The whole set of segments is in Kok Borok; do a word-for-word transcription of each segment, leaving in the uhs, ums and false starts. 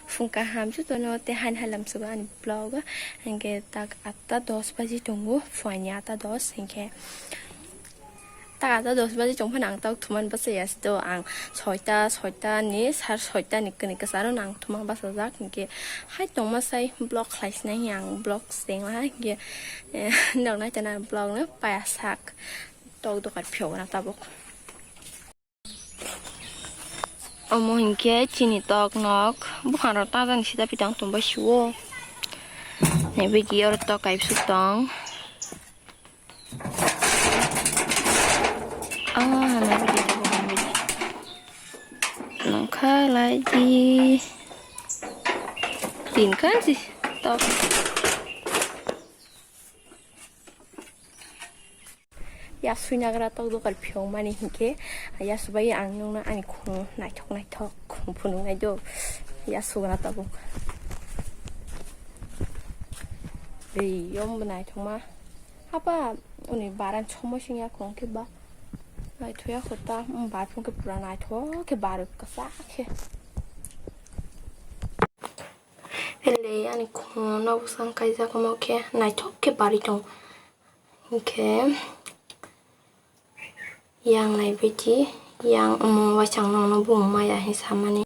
Phung kaham jotono tei hain halam sugo ani vlog o. Hinkhe tak atta dos baji tongo, phuaini atta dos, hinkhe tak atta dos baji tong phano ang tok thuman bachaya se do, ang soita, soita ni, sar soita ni kwnwi kwcharo no ang thuma bachajak, hinkhe hai tongma sai vlog khlai sinai hinkhe ang vlog se tengla hinkhe, eh, nok nai tana vlog no paya sak tok dokar phiyok na tabuk. Omo hinkhe chini tok nok buphangrok tangjani sida pitang tongbai sio. Naibaidi oro tok kaibsuk tong. Ah, naibaidi tok naibaidi. Nongkha laidi. Tin kha si tok. Ya suinagra tok dokar phiyokmani hinkhe, ya subai ang nungno ani khung naithok naithok khung phunuknai do. Ya sugra tabuk. Ei, yom bo naithokma. Hapa, uni baran somoi sing ya khung khe ba. Naithoya kho ta, um, bar phung khe pura naithok khe bar kwchak khe. Ele ani khung no bwsang kaijak omo khe naithok khe bari tong. Hinkhe yang naibaidi yang omo waisang nokno bumung maya hinwi samani.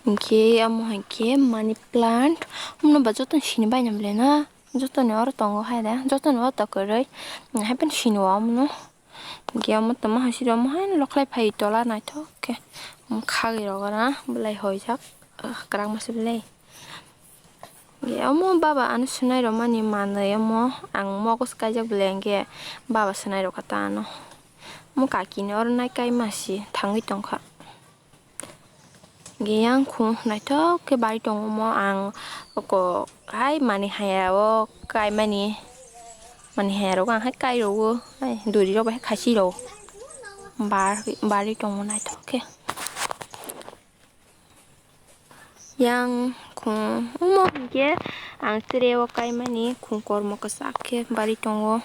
Hinkhe omo hinkhe money plant, omono ba jotono sini bainani le na, jotoni oro tongo hai de, jotoni oro kwrwi, haiphano sini o omono. Hinkhe omo tongma hai siri omo hai lokhlai phai tola naithok khe. Omo khagwi rok oro belai hoijak, ah, kwrak masa belai. Hinkhe omo baba ano swnai rwmani manwi omo ang mogo se kaijak belai hinkhe baba swnai rwkha ta ano. Omo kakini oro nai kaima si thangwi tongkha. Hinkhe yang khung naithok khe bari tongo omo ang oko hai manwi haya o kaimani, manwi haya rogo ang hai kai rogo, hai duri rok bai hai khasi rogo bar, bari tongo naithok khe. Yang khung omo hinkhe ang tre o kaimani khung kormo kwchak khe bari tongo.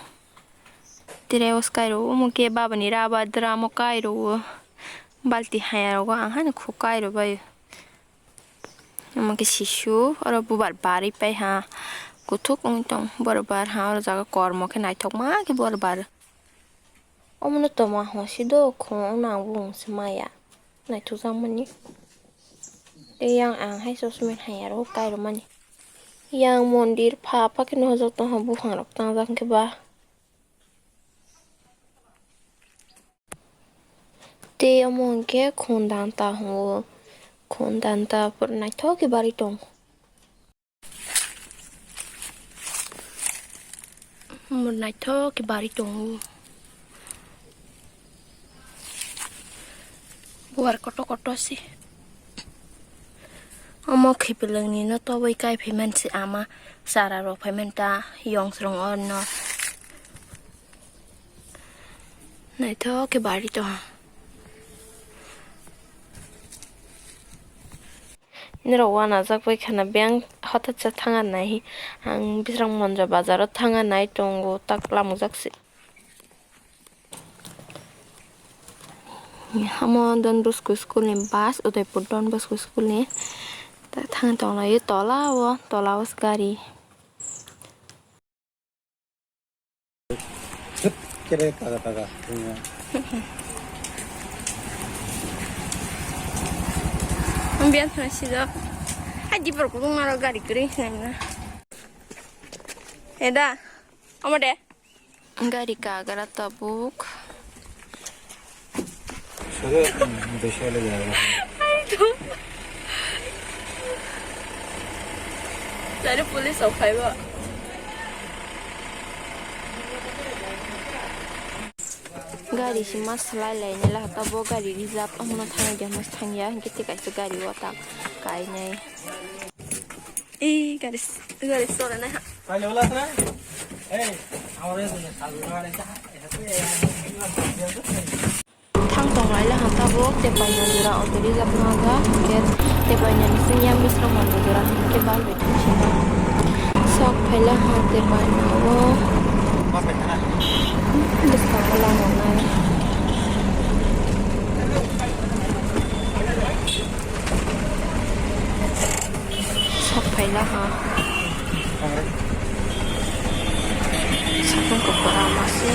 Tre o swkai rwo, omo khe babani rubber drum o kai rwo. Balti haya rogo ang haino khuk kai rwbaio. Omo khe sisu, oro bubar barwi paiha. Kuthuk wng tong, bubar barha, oro jaga kormo khe naithokma khe bubar bar. Omono toma ho si do, khung wngno ang bumung se maya. Naithokjakmani. Tei yang ang hai chosmani haya rogo kai rwmani. Yang mondir pha pha khe nohojak tongha, buphangrok tangjak khe ba. Tei omo hinkhe khundanta hwngo. Khundanta pura naithok khe bari tongo. Omo naithok khe bari tongo. Buar kotor kotor se. Omo khipilwng ni no tobwi kai phaimani se ama, chara rok phaimani ta, yong srong orno. Naithok khe bari tongha. Norok uanajak bai khana beng hotat sa thanga nai. Ang Bisramganj bazar o thanga nai tongo, tak lamjak se. Omo Don Bosco school ni bus, Udaipur Don Bosco school ni. Tak thang tong lai o tola o, tola o se gari. Thut, kere kaga taga. Biyan thang sijak. Hai, dipor kudung aro gari kwrwi sinai na. Eda, omo de. Gari kagra tabuk. Sore, um, desa le jaga. Dari police rok phaibo. Gari si ma salai lai nai la, tabuk gari reserve, omono thangwi de mas thangya, hinkhe tei kaisa gari o ta kainai. Ei, gari, gari sore na ha. Thang tong lai la ha tabuk, tei paina jora auto reserve no ga, hinkhe tei paina ni sing yang Bisramganj jora hinkhe bal bai thang sima. Sok phai la ha tei paina o. Bwskango lama nai. Aha. Sakung kukura masi.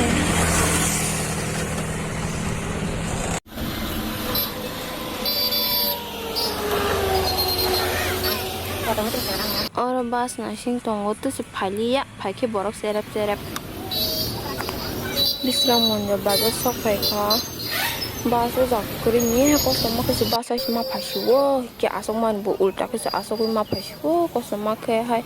Oro bus naising tongo, tusi phailiya, phaikhe borok cherep cherep. Bisram Mondir bazar sok phaikha. Bus o jak kwrwi ni kosom ma khe se bus ai se ma phaisio, hwnkhe aswk mani bo ulta khe se aswk ma phaisio, kosom ma khe hai.